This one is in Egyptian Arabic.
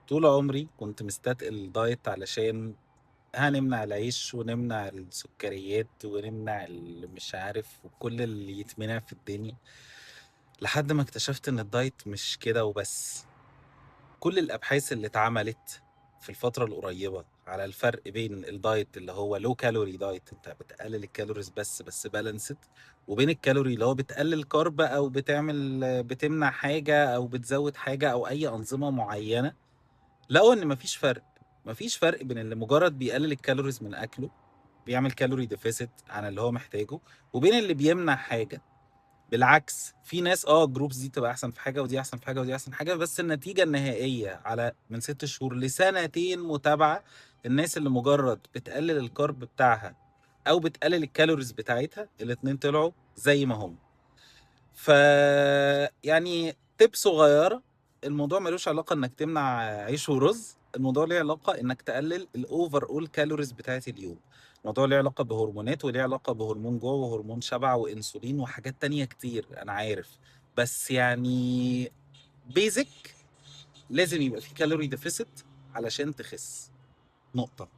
طول عمري كنت مستثقل diet علشان هنمنع العيش ونمنع السكريات ونمنع مش عارف وكل اللي يتمنع في الدنيا، لحد ما اكتشفت ان ال diet مش كده وبس. كل الابحاث اللي اتعملت في الفترة القريبة على الفرق بين ال diet اللي هو low calorie diet، انت بتقلل ال calories بس balanced، وبين الكالوري اللي هو بتقلل carb او بتمنع حاجة او بتزود حاجة او اي انظمة معينة، لقوا ان مفيش فرق. مفيش فرق بين اللي مجرد بيقلل ال calories من اكله، بيعمل calorie deficit عن اللي هو محتاجه، وبين اللي بيمنع حاجة. بالعكس في ناس ال groups دي تبقى احسن في حاجة ودي احسن في حاجة ودي احسن في حاجة، بس النتيجة النهائية على من 6 شهور لسنتين متابعه، الناس اللي مجرد بتقلل ال carb بتاعها او بتقلل ال calories بتاعتها، الاتنين طلعوا زي ما هم. ف يعني tip صغيرة، الموضوع ملوش علاقة انك تمنع عيش ورز، الموضوع ليه علاقة انك تقلل ال overall calories بتاعت اليوم. الموضوع ليه علاقة بهرمونات وليه علاقة بهرمون جوع وهرمون شبع وانسولين وحاجات تانية كتير انا عارف، بس يعني basic لازم يبقى في calorie deficit علشان تخس. نقطة.